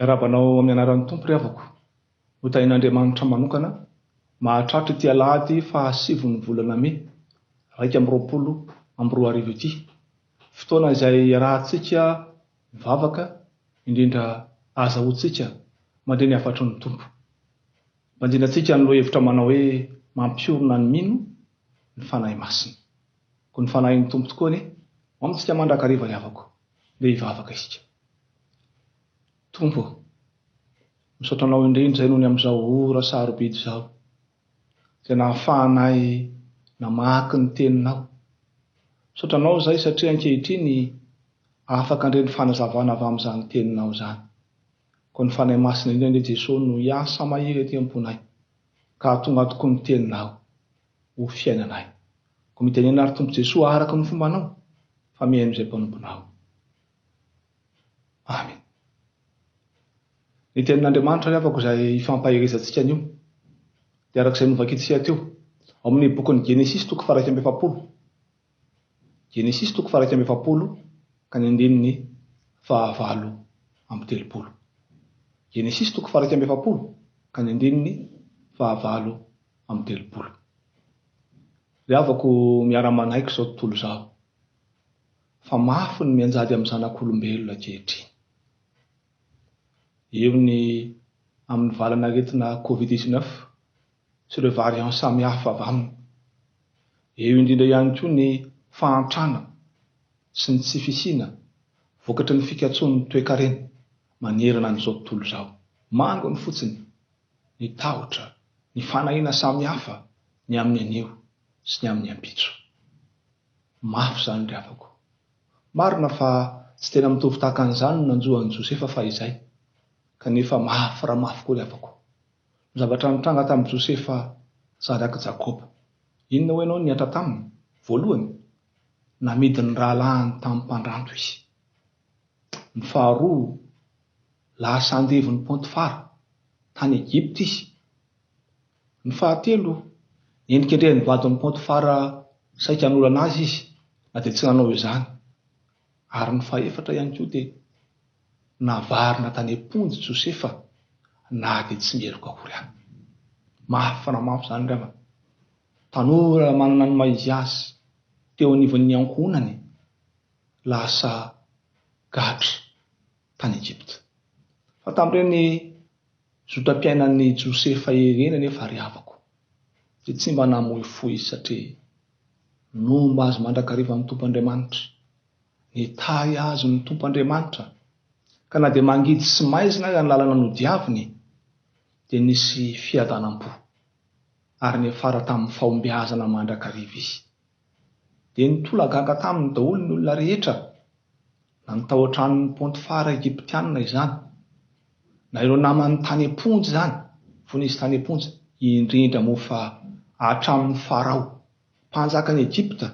Miarahaba anao amin'ny anaran'ny Tompo ry havako. Notahian'Andriamanitra manokana mahatratra ity alahady fahasivin'ny volana mey 2021 ity. Fotoana izay iarahantsika mivavaka, indrindra azahoantsika mandre ny hafatry ny Tompo. Banjinantsika ny lohahevitra manao hoe Mampiorina ny mino ny Fanahy Masina. Koa ny Fanahin'ny Tompo tokoa anie ho amintsika mandrakariva ry havako. Ndeha hivavaka isika. Tompo ô, misaotra Anao indrindra izay noho ny amin'izao ora sarobidy izao, izay nahafahanay namaky ny Teninao. Misaotra Anao izahay satria ankehitriny afaka handre ny fanazavana avy amin'izany Teninao izany. Koa ny Fanahy Masina indrindra anie Jesoa no hiasa mahery aty am-ponay, ka hahatonga tokoa ny Teninao ho fiainanay. Koa mitenena àry Tompo Jesoa araka ny fombanao, fa mihaino izay mpanomponao. Amen. Ny tenin'Andriamanitra ry havako izay ifampaherezantsika anio dia araka izay novakintsika teo ao amin'ny bokin'ny Genesisy toko faha-41. Genesisy toko faha-41 ka ny andininy fahavalo amby telopolo. Genesisy toko faha-41 ka ny andininy fahavalo amby telopolo. Ry havako miara-manaiky izao tontolo izao fa mafy ny mianjady amin'ny zanak'olombelona ankehitriny. Eo ny amin'ny valan'aretina Covid 19 sy ireo variants samihafa avy aminy. Eo indrindra ihany koa ny fahantrana sy ny tsy fisiana vokatry ny fikatsoan'ny toekarena manerana an'izao tontolo izao. Manginy fotsiny ny tahotra, ny fanahiana samihafa ny amin'ny anio sy ny amin'ny ampitso. Mafy izany ry havako. Marina fa tsy tena mitovy tahaka an'izany ny nanjo an'i Josefa fahizay, kanefa mafy raha mafy koa ry havako. Ny zavatra nitranga tamin'i Josefa zanak'i Jakoba. Inona hoy ianao no nihatra taminy? Voalohany, namidin'ny rahalahiny tamin'ny mpandranto izy. Ny faharoa, lasa andevon'i Pontifara, tany Egypta izy. Ny fahatelo, nendrikendrehan'ny vadin'i Potifara saika hanolana azy izy na dia tsy nanao izany. Ary ny fahefatra ihany koa dia navarina tany am-ponja i Josefa na dia tsy meloka akory aza. Mafy raha mafy izany angamba. Tanora manana ny maha izy azy teo anivon'ny ankohonany lasa gadra tany Egypta. Fa tamin'ireny Zotram-piainan'i Josefa ireny anefa ry havako, dia tsy mba namoy fo izy satria nomba azy mandrakariva ny Tompo Andriamanitra. Nitahy azy ny Tompo Andriamanitra, ka na dia mangidy sy maizina aza ny lalana nodiaviny, dia nisy fiadanam-po, ary niafara tamin'ny fahombiazana mandrakariva izy. Dia nitolagaga taminy daholo ny olona rehetra, na ny tao an-tranon'i Pontifara Egyptiana izany, na ireo namany tany am-ponja izany, fony izy tany am-ponja, indrindra moa fa hatramin'ny Farao, mpanjakan'i Egypta,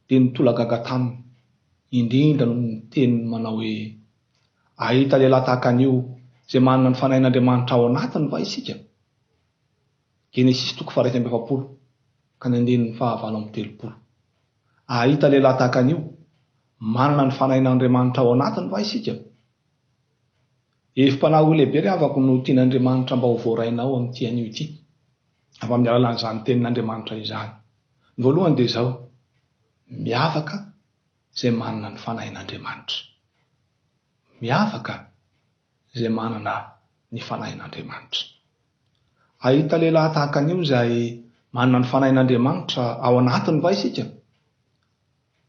dia nitolagaga taminy, indrindra noho ny teniny manao hoe, Hahita lehilahy tahaka an'io izay manana ny Fanahin'Andriamanitra ao anatiny va isika? Genesisy toko faha-41 ka ny andininy faha-38. Hahita lehilahy tahaka an'io, manana ny Fanahin'Andriamanitra ao anatiny va isika? Hevi-panahy roa lehibe ry havako no tian'Andriamanitra mba ho voarainao amin'ity anio ity, avy amin'ny alalan'izany Tenin'Andriamanitra izany. Ny voalohany dia izao, miavaka izay manana ny Fanahin'Andriamanitra. Miavaka izay manana ny Fanahin'Andriamanitra. Hahita lehilahy tahaka an'io izay manana ny Fanahin'Andriamanitra ao anatiny va isika?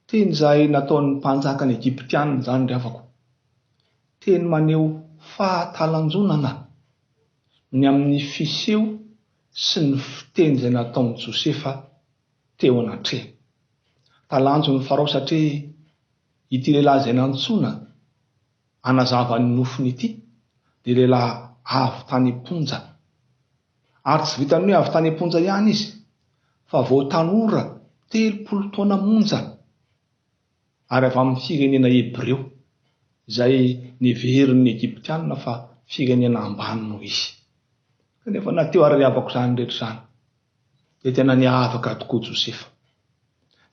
Teny izay nataon'ny mpanjakan'ny Egyptiana izany ry havako. Teny maneho fahatalanjonana ny amin'ny fiseho sy ny fiteny izay nataon'i Josefa teo anatrehany. Talanjon'i Farao satria ity lehilahy izay nantsoina hanazava ny nofiny ity dia lehilahy avy tany am-ponja. Ary tsy vitan'ny hoe avy tany am-ponja ihany izy fa vao tanora 30 taona monja ary avy amin'ny firenena hebreo izay neverin'ny Egyptiana fa firenena ambany noho izy. Kanefa na teo ary havako izany rehetra izany dia tena niavaka tokoa Josefa.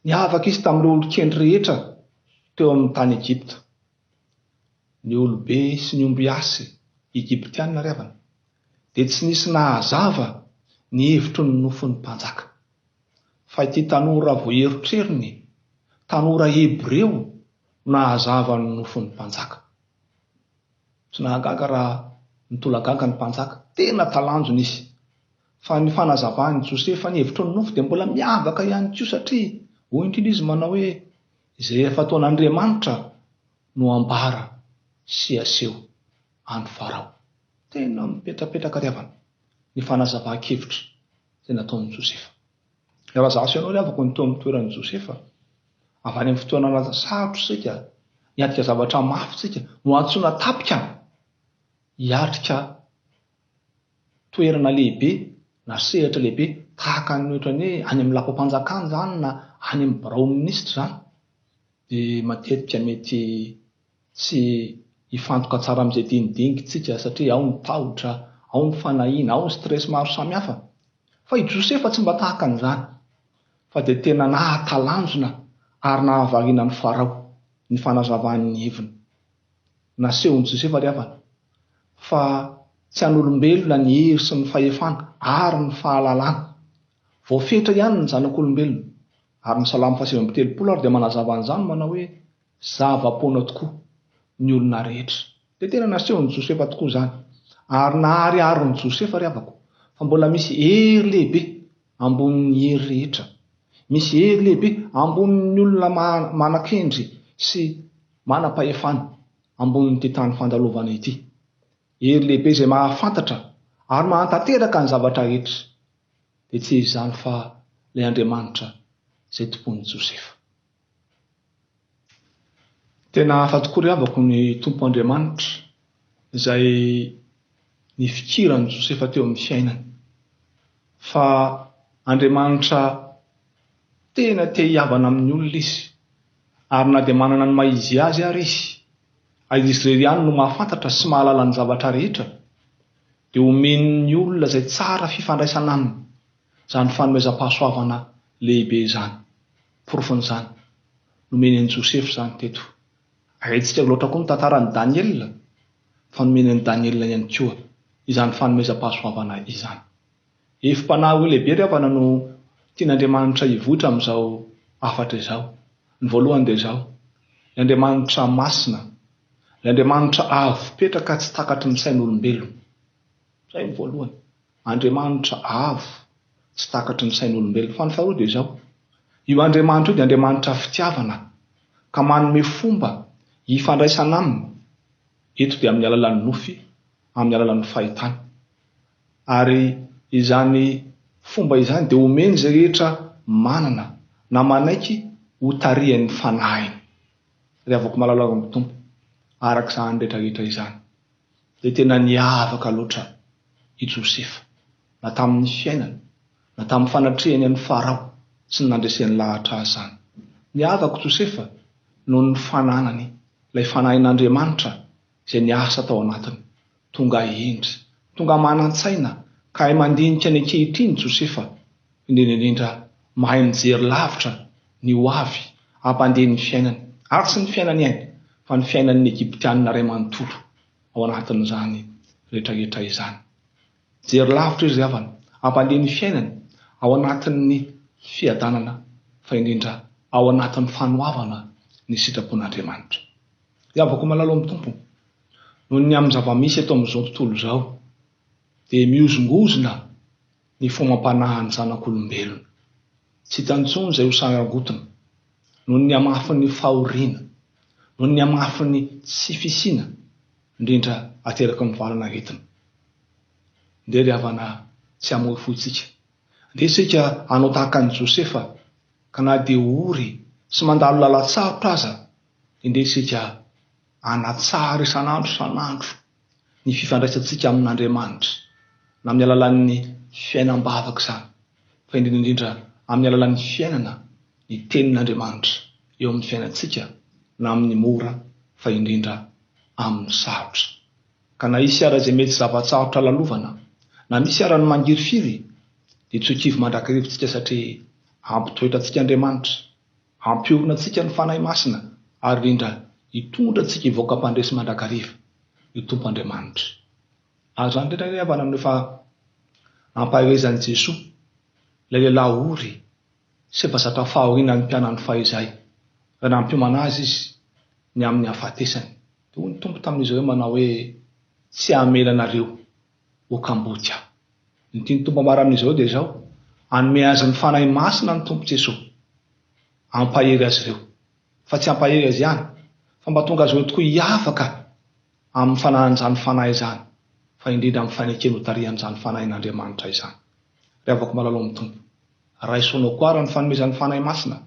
Niavaka izy tamin'ireo olon-kendry rehetra teo amin'ny tany Egypta. Ny olobe sy ny ombiasy. Egyptiana ry havana, dia tsy nisy nahazava ny hevitry ny nofin'ny mpanjaka. Fa ity tanora vao erotrerony, tanora Hebreo, no nahazava ny nofin'ny mpanjaka. Tsy nahagaga raha nitolagaga ny mpanjaka. Tena talanjona izy. Fa ny fanazavan'i Josefa ny hevitry ny nofy dia mbola miavaka ihany koa satria hoy indrindra izy manao hoe, Izay efa ataon'Andriamanitra no ambara sy aseho an'i Farao. Tena mipetrapetraka ry havana ny fanazavan-kevitra izay nataon'i Josefa. Raha izaho sy ianao ry havako no teo amin'ny toeran'i Josefa, avy any amin'ny fotoana sarotra isika, niatrika zavatra mafy isika, no antsoina tapika hiatrika toerana lehibe na sehatra lehibe tahaka ny ohatran'ny hoe any amin'ny lapam-panjakana izany na any amin'ny biraon'ny minisitra izany, dia matetika mety tsy hifantoka tsara amin'izay dinidinika isika satria ao ny tahotra, ao ny fanahiana, ao ny stress maro samihafa. Fa i Josefa tsy mba tahaka an'izany, fa dia tena nahatalanjona ary nahavariana an'i Farao ny fanazavany ny heviny. Nasehon'i Josefa ry havana, fa tsy an'olombelona ny hery sy ny fahefana ary ny fahalalana. Voafetra ihany ny zanak'olombelona. Ary ny Salamo faha-39 ary dia manazava an'izany manao hoe, Zava-poana tokoa ny olona rehetra. Dia tena nasehon'i Josefa tokoa izany. Ary nahariharin'i Josefa ry havako, fa mbola misy hery lehibe ambonin'ny hery rehetra. Misy hery lehibe ambonin'ny olona manan-kendry sy manam-pahefana ambonin'ity tany fandalovana ity. Hery lehibe izay mahafantatra ary mahantanteraka ny zavatra rehetra. Dia tsy iza izany fa ilay Andriamanitra izay tompoin'i Josefa. Tena hafa tokoa ry havako ny Tompo Andriamanitra izay nifikiran'i Josefa teo amin'ny fiainany. Fa Andriamanitra tena te hihavana amin'ny olona Izy, ary na dia manana ny maha izy Azy ary Izy, ary Izy irery ihany no mahafantatra sy mahalala ny zavatra rehetra, dia omeny ny olona izay tsara fifandraisana Aminy izany fanomezam-pahasoavana lehibe izany. Porofon'izany, nomeny an'i Josefa izany teto. Haintsika loatra koa ny tantaran'i Daniela, fa nomeny an'i Daniela ihany koa izany fanomezam-pahasoavana izany. Hevi-panahy roa lehibe ry havana no tian'Andriamanitra hivoitra amin'izao hafatra izao. Ny voalohany dia izao, Ilay Andriamanitra masina, ilay Andriamanitra avo petraka tsy takatry ny sain'olombelona. Izay ny voalohany. Andriamanitra avo tsy takatry ny sain'olombelona. Fa ny faharoa dia izao, io Andriamanitra io dia Andriamanitra fitiavana ka manome fomba hifandraisana aminy, eto dia amin'ny alalan'ny nofy, amin'ny alalan'ny fahitana. Ary izany fomba izany dia omeny izay rehetra manana na manaiky ho tarihan'ny Fanahiny. Ry havako malala ao amin'ny Tompo, araka izany rehetra rehetra izany, dia tena niavaka loatra i Josefa, na tamin'ny fiainany, na tamin'ny fanatrehany an'i Farao sy ny nandreseny lahatra azy izany. Niavaka Josefa noho ny fananany ilay Fanahin'Andriamanitra izay niasa tao anatiny. Tonga hendry, tonga manan-tsaina ka hay mandinika ny ankehitriny Josefa, indrindra indrindra mahay mijery lavitra ny ho avy hampandeha ny fiainany, ary tsy ny fiainany ihany fa ny fiainan'ny Egyptianina iray manontolo ao anatin'izany rehetrarehetra izany. Mijery lavitra izy ry havana, hampandeha ny fiainany ao anatin'ny fiadanana fa indrindra ao anatin'ny fanoavana ny sitrapon'Andriamanitra. Ry havako malala ao amin'ny Tompo, Noho ny amin'ny zava-misy eto amin'izao tontolo izao, dia mihozongozona ny fomam-panahin'ny zanak'olombelona. Tsy hita intsony izay ho sarangotina, noho ny hamafin'ny fahoriana, noho ny hamafin'ny tsy fisiana, indrindra ateraky ny valan'aretina. Ndeha ry havana tsy hamoy fo isika. Ndeha isika hanao tahaka an'i Josefa, ka na dia ory sy mandalo lalan-tsarotra aza, dia ndeha isika hanatsara isan'andro isan'andro ny fifandraisantsika amin'Andriamanitra, na amin'ny alalan'ny fiainam-bavaka izany, fa indrindra indrindra amin'ny alalan'ny fiainana ny Tenin'Andriamanitra eo amin'ny fiainantsika, na amin'ny mora fa indrindra amin'ny sarotra. Ka na hisy ara izay mety zava-tsarotra lalovana, na misy ara ny mangirifiry, dia tsy ho kivy mandrakariva isika satria hampitoetra antsika Andriamanitra, Hampiorina antsika ny Fanahy Masina ary indrindra hitondra antsika hivoaka mpandresy mandrakariva ny Tompo Andriamanitra. Ary izany indrindra ry havana no efa nampaherezan'i Jesoa ilay lehilahy ory sy efa zatra fahoriana ny mpianany fahizay, raha nampiomana azy Izy ny amin'ny hahafatesany. Dia hoy ny Tompo tamin'izy ireo manao hoe, Tsy hamela anareo ho kamboty Aho. Ny tian'ny Tompo ambara amin'izy ireo dia izao, Hanome azy ny Fanahy Masina ny Tompo Jesoa, hampahery azy ireo. Fa tsy hampahery azy ihany, fa mba tonga azy ireo tokoa hiavaka amin'ny fanahin'izany Fanahy izany, fa indrindra amin'ny fanekeny hotarihan'izany Fanahin'Andriamanitra izany. Ry havako malala ao amin'ny Tompo, raiso anao koa ary ny fanomezan'ny Fanahy Masina,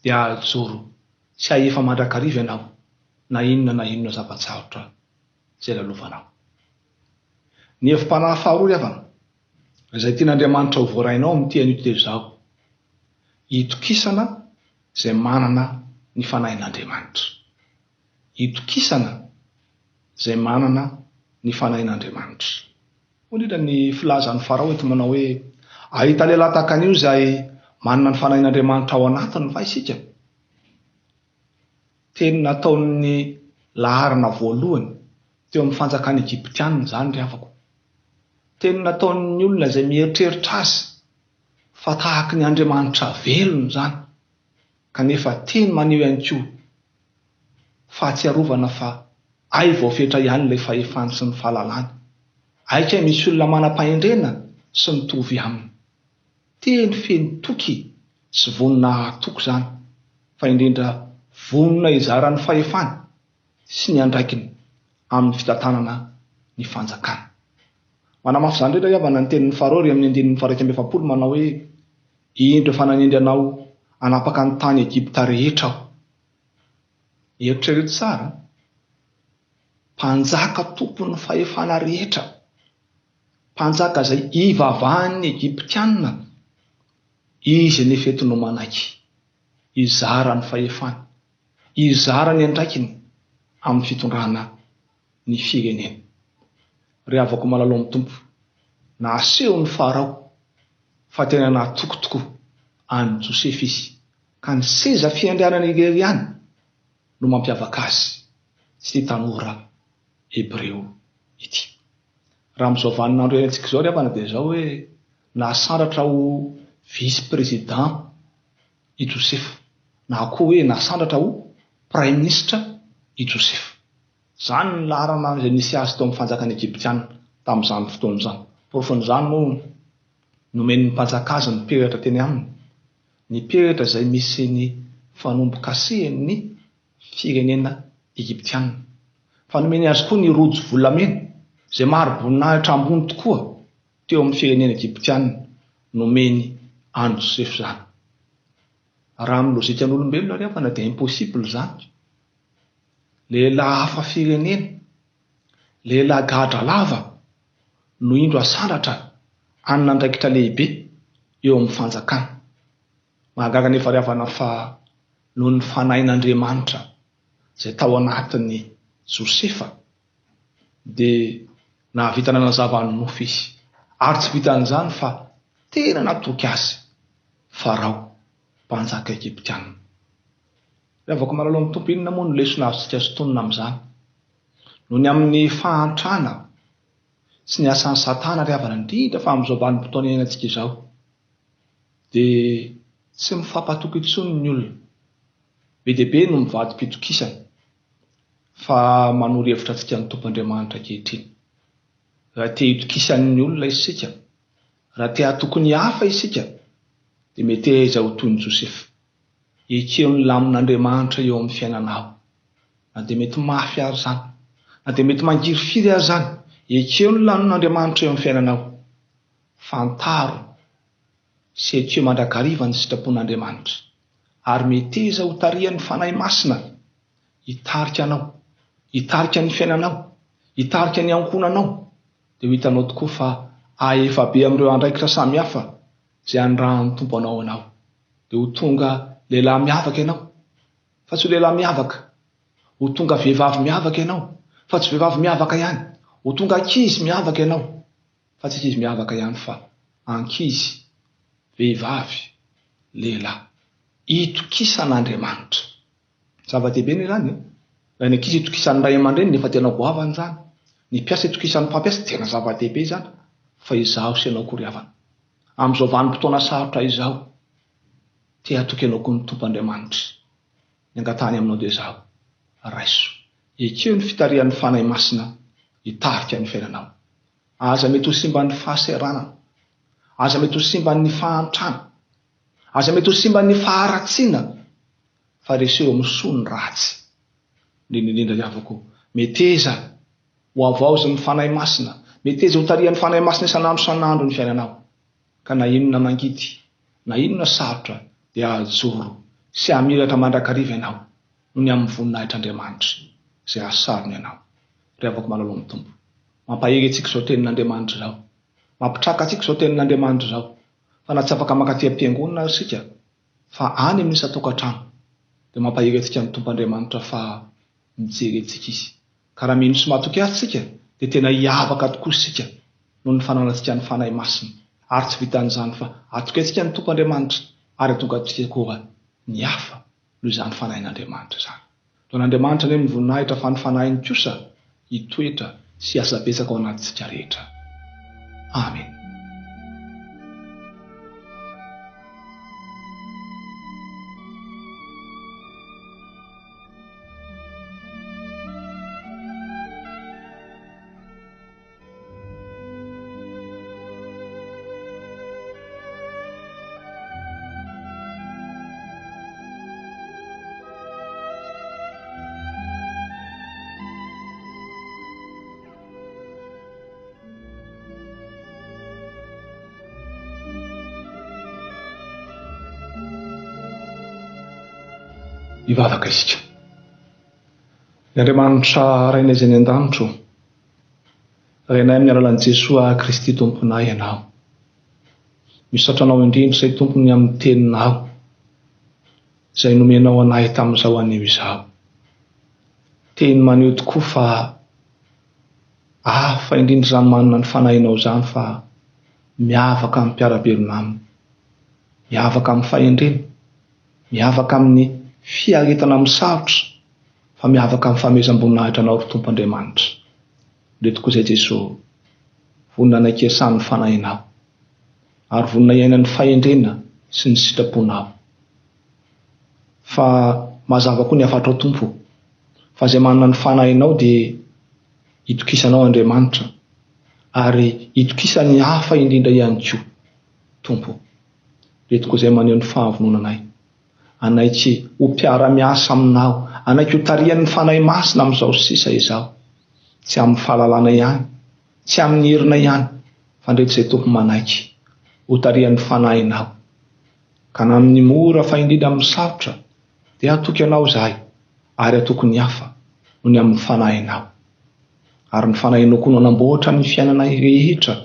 dia hahajoro sy hahefa mandrakariva ianao, na inona na inona zava-tsarotra izay lalovanao. Ny hevi-panahy faharoa ry havana, izay tian'Andriamanitra ho voarainao amin'ity anio ity dia izao, Itokisana izay manana ny Fanahin'Andriamanitra. Itokisana izay manana ny Fanahin'Andriamanitra. Hoy indrindra ny filazan'i Farao eto manao hoe, Hahita lehilahy tahaka an'io izay manana ny Fanahin'Andriamanitra ao anatiny va isika? Teny nataon'ny laharana voalohany teo amin'ny fanjakana egyptiana izany ry havako. Teny nataon'ny olona izay mieritreritra azy fa tahaky ny andriamanitra velona izany, kanefa teny maneho ihany koa fahatsiarovana fa hay voafetra ihany ilay fahefany sy ny fahalalany. Hay kay misy olona manam-pahendrena sy mitovy aminy. Teny feno toky sy vonona hahatoky izany, fa indrindra vonona hizara ny fahefany sy ny andraikiny amin'ny fitantanana ny fanjakana. Manamafy izany indrindra havana ny tenin'i Farao ery amin'ny andininy faha-41 manao hoe, Indro efa nanendry anao hanapaka ny tany Egypta rehetra aho. Eritrereto tsara, mpanjaka tompon'ny fahefana rehetra. Mpanjaka izay ivavahan'ny Egyptiana, izy anefa eto no manaiky hizara ny fahefany, hizara ny andraikiny amin'ny fitondrana ny firenena. Ry havako malala ao amin'ny Tompo, nasehon'i Farao fa tena natoky tokoa an'i Josefa izy, ka ny seza fiandrianany irery ihany no mampiavaka azy sy ity tanora Hebreo ity. Raha amin'izao vaninandro iainantsika izao ry havana dia izao hoe nasandratra ho vice président i Josefa na koa hoe nasandratra ho praiminisitra i Josefa. Izany ny laharana izay nisy azy teo amin'ny fanjakana egyptiana tamin'izany fotoana izany. Porofon'izany moa nomen'ny mpanjaka azy ny peratra teny aminy, ny peratra izay misy ny fanombokasehan'ny firenena egyptiana. Fa nomeny azy koa ny rojo volamena, izay mari-boninahitra ambony tokoa teo amin'ny firenena egyptiana, nomeny an'i Josefa izany. Raha amin'ny lojikan'olombelona ry havana dia impossible izany. Lehilahy hafa firenena, lehilahy gadra lava no indro asandratra hanana andraikitra lehibe eo amin'ny fanjakana. Mahagaga anefa ry havana fa noho ny Fanahin'Andriamanitra izay tao anatin'i Josefa dia nahavita nanazava ny nofy izy. Ary tsy vitan'izany fa tena natoky azy Farao, mpanjaka egyptiana. Ry havako malala ao amin'ny Tompo, inona moa no lesona azontsika sintonina amin'izany? Noho ny amin'ny fahantrana sy ny asan'i Satana ry havana, indrindra fa amin'izao vanim-potoana iainantsika izao, dia tsy mifampatoky intsony ny olona. Be dia be no mivadi-pitokisana fa manoro hevitra antsika ny Tompo Andriamanitra ankehitriny. Raha te hitokisan'ny olona isika, raha te hatoky ny hafa isika, dia meteza ho toy ny Josefa. Ekeo ny lamin'Andriamanitra eo amin'ny fiainanao. Na dia mety mafy aza izany, na dia mety mangirifiry aza izany, ekeo ny lamin'Andriamanitra eo amin'ny fiainanao. Fantaro sy ekeo mandrakariva ny sitrapon'Andriamanitra, ary meteza ho tarihan'ny Fanahy Masina hitarika anao, hitarika ny fiainanao, hitarika ny ankohonanao, dia ho hitanao tokoa fa hahefa be amin'ireo andraikitra samihafa izay anirahan'ny Tompo anao ianao. Dia ho tonga lehilahy miavaka ianao, fa tsy ho lehilahy miavaka. Ho tonga vehivavy miavaka ianao, fa tsy vehivavy miavaka ihany. Ho tonga ankizy miavaka ianao, fa tsy ankizy miavaka ihany fa ankizy, vehivavy, lehilahy. Itokisan'Andriamanitra. Zava-dehibe anie izany e! Raha ny ankizy itokisan'ny ray aman-dreniny efa tena goavana izany. Ny mpiasa itokisan'ny mpampiasa, tena zava-dehibe izany, fa izaho sy ianao koa ry havana. Amin'izao vanim-potoana sarotra izao, te hatoky anao koa ny Tompo Andriamanitra. Ny angatahany aminao dia izao, raiso, ekeo ny fitarihan'ny Fanahy Masina hitarika ny fiainanao. Aza mety ho simban'ny fahaseranana. Aza mety ho simban'ny fahantrana. Aza mety ho simban'ny faharatsiana, fa reseo amin'ny soa ny ratsy. Indrindra indrindra ry havako, meteza ho havaozin'ny Fanahy Masina, meteza ho tarihan'ny Fanahy Masina isan'andro isan'andro ny fiainanao, ka na inona mangidy, na inona sarotra dia hahajoro sy hamiratra mandrakariva ianao noho ny amin'ny voninahitr'Andriamanitra izay hahasarony anao. Ry havako malala ao amin'ny Tompo, mampahery antsika izao tenin'Andriamanitra izao, mampitraka antsika izao tenin'Andriamanitra izao, fa na tsy afaka mankaty am-piangonana ary isika fa any amin'ny isan-tokantrano dia mampahery antsika ny Tompo Andriamanitra fa mijery antsika Izy. Ka raha mino sy matoky Azy isika dia tena hiavaka tokoa isika noho ny fananantsika ny Fanahy Masina. Ary tsy vitan'izany fa atoky antsika ny Tompo Andriamanitra ary hahatonga antsika koa ny hafa noho izany Fanahin'Andriamanitra izany. Toa an'Andriamanitra anie ny voninahitra fa ny Fanahiny kosa hitoetra sy hiasa betsaka ao anatintsika rehetra. Amen. Hivavaka isika. Ry Andriamanitra Rainay izay any an-danitra ô, Renay amin'ny alalan'i Jesoa Kristy Tomponay Ianao. Misaotra Anao indrindra izay Tompo ny amin'ny Teninao izay nomenao anay tamin'izao anio izao. Teny maneho tokoa fa hafa indrindra izany manana ny Fanahinao izany fa miavaka amin'ny mpiara-belona aminy, miavaka amin'ny fahendrena, miavaka amin'ny fiaretana amin'ny sarotra, fa miavaka amin'ny fanomezam-boninahitra Anao ry Tompo Andriamanitra. Ireto koa izay Jeso, vonona hanaiky hiasan'ny Fanahinao, ary vonona hiaina ny fahendrena sy ny sitraponao. Fa mazava koa ny hafatrao Tompo, fa izay manana ny Fanahinao dia itokisanao Andriamanitra, ary itokisan'ny hafa indrindra ihany koa Tompo. Ireto koa izay maneho ny fahavononanay. Hanaiky ho mpiara-miasa aminao, hanaiky ho tarihan'ny Fanahy Masina amin'izao sisa izao. Tsy amin'ny fahalalana ihany, tsy amin'ny herina ihany, fa ndreto izay Tompo manaiky ho tarihan'ny Fanahinao. Ka na amin'ny mora fa indrindra amin'ny sarotra, dia hatoky Anao izahay, ary hatoky ny hafa, noho ny amin'ny Fanahinao. Ary ny Fanahinao koa no hanamboatra ny fiainanay rehetra,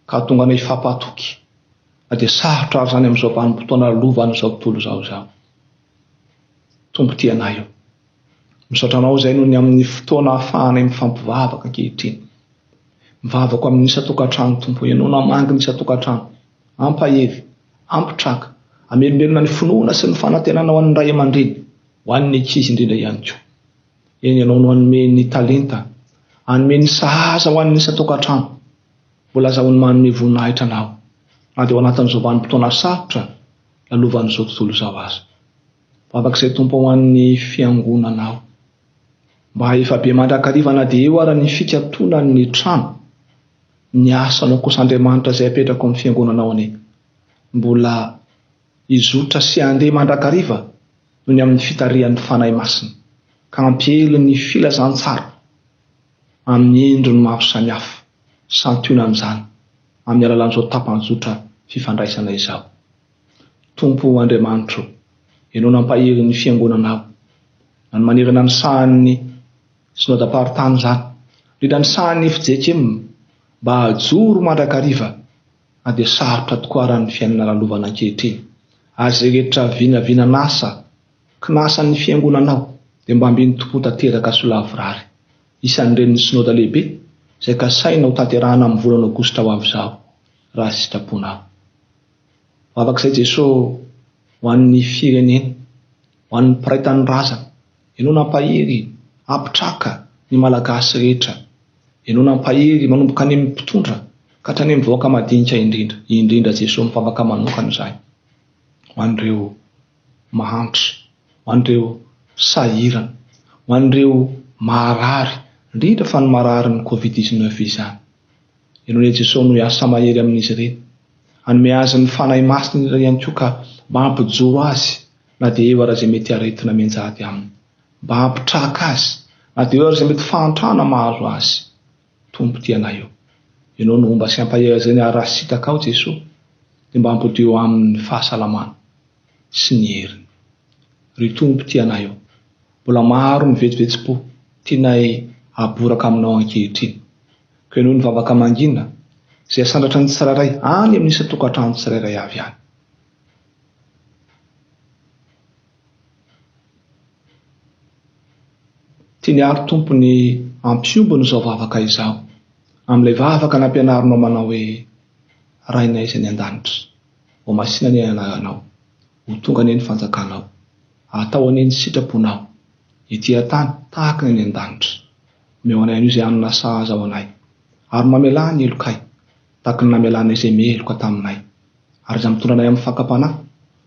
ka hahatonga anay hifampahatoky. Na dia sarotra aza izany amin'izao vanim-potoana lalovan'izao tontolo izao izao. Tompo tia anay ô. Misaotra Anao izay noho ny amin'ny fotoana ahafahanay mifampivavaka ankehitriny. Mivavaka amin'ny isan-tokantrano Tompo, Ianao namangy ny isan-tokantrano. Ampahery, ampitraka, amelombelona ny finoana sy ny fanantenana ho an'ny ray aman-dreny, ho an'ny ankizy indrindra ihany koa. Eny, Ianao no hanome ny talenta, hanome ny sahaza ho an'ny isan-tokantrano. Mbola azahoany manome voninahitra Anao, na dia ao anatin'izao vanim-potoana sarotra lalovan'izao tontolo izao aza. Vavaka izay Tompo ho an'ny Fiangonanao, mba hahefa be mandrakariva na dia eo ara ny fikatonan'ny trano, ny asanao kosa Andriamanitra izay apetrako amin'ny Fiangonanao anie, mbola hizotra sy handeha mandrakariva noho ny amin'ny fitarihan'ny Fanahy Masina, ka hampiely ny filazantsara amin'ny endriny maro samihafa, santionan'izany amin'ny alalan'izao tapanjotra fifandraisana izao. Tompo Andriamanitro, Ianao nampahery ny Fiangonanao, na ny manerana ny sahan'ny Synodam-paritany izany, indrindra ny sahan'ny fjkm, mba hahajoro mandrakariva na dia sarotra tokoa ara ny fiainana lalovana ankehitriny, ary izay rehetra vinavinan'asa kinasan'ny Fiangonanao dia mba ambin'ny Tompo tanteraka sy ho lavorary. Isan'ireny ny Synoda lehibe izay kasaina ho tanterahana amin'ny volana aogositra ho avy izao, raha sitraponao. Vavaka izay Jeso ho an'ny firenena, ho an'ny mpiray tanindrazana, Ianao nampahery, hampitraka ny Malagasy rehetra. Ianao nampahery manomboka any amin'ny mpitondra ka hatrany amin'ny vahoaka madinika indrindra, indrindra Jesoa mivavaka manokana izahay ho an'ireo mahantra, ho an'ireo sahirana, ho an'ireo marary, indrindra fa ny mararin'ny covid 19 izany. Ianao anie Jesoa no hiasa mahery amin'izy ireny. Hanome azy ny Fanahy Masina ihany koa ka mba hampijoro azy na dia eo ara izay mety aretina mianjady aminy. Mba hampitraka azy na dia eo ara izay mety fahantrana mahazo azy. Tompo tia anay o. Ianao no homba sy hampahery azy ireny ary raha sitrakao Jesoa dia mba ampodio aminy ny fahasalamana sy ny heriny. Ry Tompo tia anay o. Mbola maro ny vetsovetsom-po tianay haboraka aminao ankehitriny. Koa henoy ny vavaka mangina izay asandratra ny tsirairay any amin'ny isan-tokantrano tsirairay avy any. Tiany àry Tompo ny hampiombona izao vavaka izao amin'ilay vavaka nampianarinao manao hoe, Rainay izay any an-danitra, ho masina anie ny anaranao, ho tonga anie ny fanjakanao, atao anie ny sitraponao, ety an-tany tahaka ny any an-danitra. Omeo anay anio izay hanina sahaza ho anay, ary mamelà ny helokay, tahaka ny namelanay izay meloka taminay. Ary aza mitondra anay amin'ny fakam-panahy,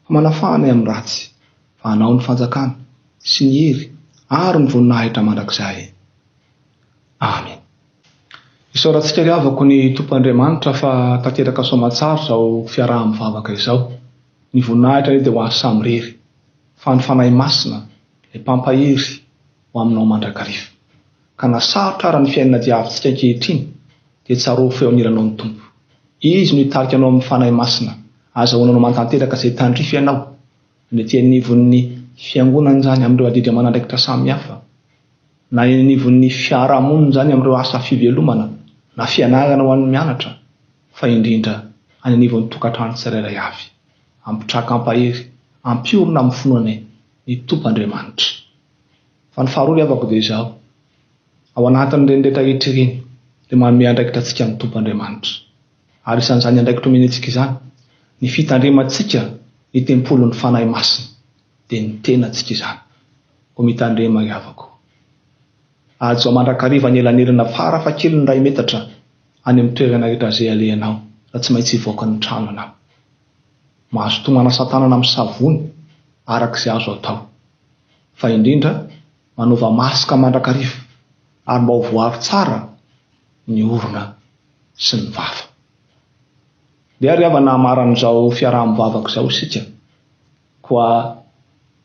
fa manafaha anay amin'ny ratsy, fa Anao ny fanjakana, sy ny hery, ary ny voninahitra mandrakizay. Amen. Isaorantsika ry havako ny Tompo Andriamanitra fa tanteraka soamatsara izao fiaraha-mivavaka izao. Ny voninahitra anie dia ho Azy samirery, fa ny Fanahy Masina, ilay Mpampahery, ho aminao mandrakariva. Ka na sarotra ara ny fiainana diavintsika ankehitriny dia tsarovy fa eo anilanao ny Tompo. Izy no hitarika anao amin'ny Fanahy Masina azahoana anao mantanteraka izay tandrify anao na ety anivon'ny Fiangonana izany amin'ireo adidy aman'andraikitra samihafa, na eny anivon'ny fiarahamonina izany amin'ireo asa fivelomana na fianarana ho an'ny mianatra, fa indrindra any anivon'ny tokantrano tsirairay avy. Hampitraka hampahery, hampiorina amin'ny finoana ny Tompo Andriamanitra. Fa ny faharoa ry havako dia izao, ao anatin'ireny rehetra rehetra ireny dia manome andraikitra antsika ny Tompo Andriamanitra. Ary isan'izany andraikitra omeny antsika izany, ny fitandremantsika ny tempolin'ny Fanahy Masina, dia ny tenantsika izany. Koa mitandrema ry havako. Hajao mandrakariva ny elanelana farafahakeliny iray metatra any amin'ny toerana rehetra izay alehanao raha tsy maintsy hivoaka ny trano ianao. Mazotoa manasa tanana amin'ny savony araka izay azo atao. Fa indrindra, manaova maska mandrakariva ary mba ho voaro tsara ny orona sy ny vava. Ndeha ry havana hamaran'izao fiaraha-mivavaka izao isika. Koa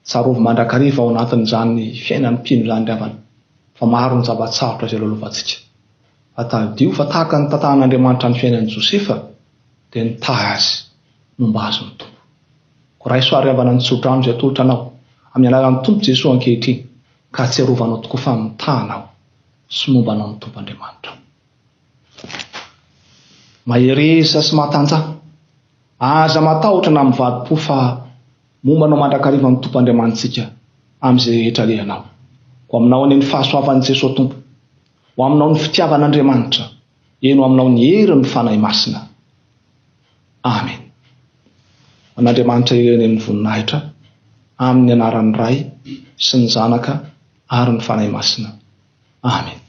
tsarovy mandrakariva ao anatin'izany fiainan'ny mpino izany ry havana fa maro ny zava-tsarotra izay lalovantsika. Fa tadidio fa tahaka ny tantaran'Andriamanitra ny fiainan'i Josefa dia nitahy azy nomba azy ny Tompo. Koa raiso ary havana ny tsodrano izay atolotra anao amin'ny anaran'ny Tompo Jesoa ankehitriny ka hatsiarovanao tokoa fa mitaha anao sy momba anao ny Tompo Andriamanitrao. Mahereza sy matanjaha. Aza matahotra na mivadi-po fa momba anao mandrakariva ny Tompo Andriamanitsika amin'izay rehetra alehanao. Ho aminao anie ny fahasoavan'i Jesoa Tompo. Ho aminao ny fitiavan'Andriamanitra. Eny ho aminao ny herin'ny Fanahy Masina. Amen. Ho an'Andriamanitra irery anie ny voninahitra, amin'ny anaran'ny Ray sy ny Zanaka ary ny Fanahy Masina. Amen.